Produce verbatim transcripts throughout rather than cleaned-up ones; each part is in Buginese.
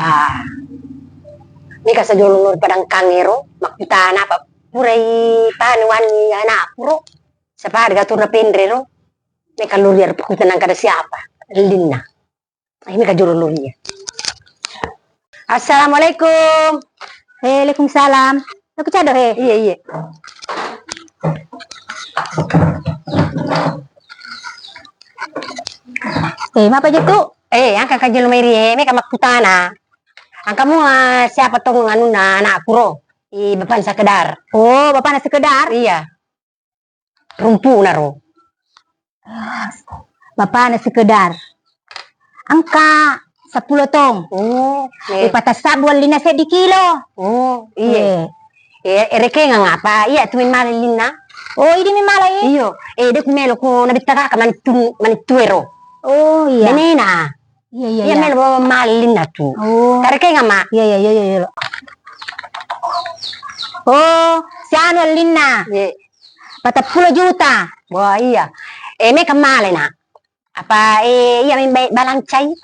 Ah. Mega sajolo lori padangkang ero, makkutana apa purai tanu wani anakku ro. Siapa ada gatur na penre ro. Mega lori ero pakutana kada siapa. Linna. Ini kajuru luiya. Assalamualaikum. Waalaikumsalam. Aku cado he. Iya, iya. Eh, mapa je tu? Eh, angka kajulu mai rie, mega makkutana. Angkamu, ah, siapa tong anunna anakku ro? I bapakna sekedar. Oh, bapakna sekedar? Iya. Rumpuna ro. Bapakna sekedar. Engka seppulo tong. Oh, eh, eh. Patasabbu ellinna seddi kilo. Oh, iya. Eh. Eh, erekengang apa? Iya, tu memmala ellinna. Oh, idi memmala, eh? Iyo. Eh, de ku melo ko nabitta kaka manittu, manittu ero. Oh, iya. Benena. Iya, iya, iya, iya. Melo memmala ellinna tu. Oh. Tarekengang ma. Iya, iya, iya, iya, iya. Oh, sianu ellinna. Iya. Patappulo juta. Wah, iya. Eh, mega male, Nak. Apa, eh, iya, main baik balancai?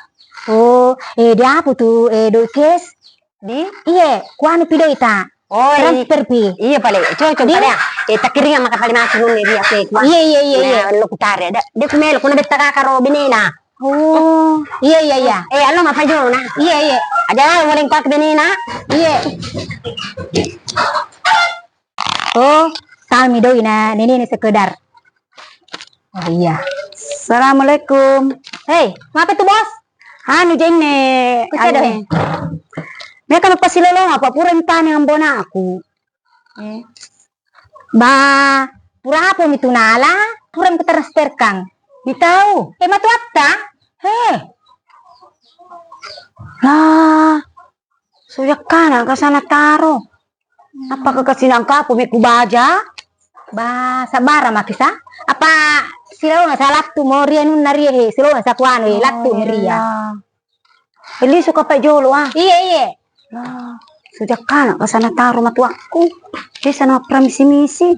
Oh, eh, di apa tu, eh, doi cash? Di? Iya, kuanu pi doi ta. Oh, i-, transfer pi. Iya, pale. Coba, coba, di? Pale, ah. Eh, takiringang maka pale mati nunni dia, eh, kuat. Iya, iya, iya, iya. Nah, lo kutare. Da, dia kumelo, kuna betta kaka ro benena. Oh, iya, iya, iya. Eh, alo mapa jolo, Nak? Iya, iya. Aja, boleh kuat benena. Iya. Oh, salmi doi na nenena sekedar. Oh, iya. Assalamualaikum. Hei, mapa tu, Bos? Anu, jenne, anu, he. Meka mapasilolong apa pura mpane ambonaku. Eh. Ba, pura apa mi tu nala? Pura mi kutransferkang. Mitau. Eh, matuatta? He. Lah. Sujakkana kasana taro. Apa kaka sinangkapu me kubaja? Ba, sabbara maki sa. Apa silonga sa lattu mo ri anunna rie he, silonga sa kuanu he, lattu mi ria. Eli suka pa jolo, ah. Iya, iya. Lah, sujakkana kasana taro matuakku. Desa na pramisi-misi.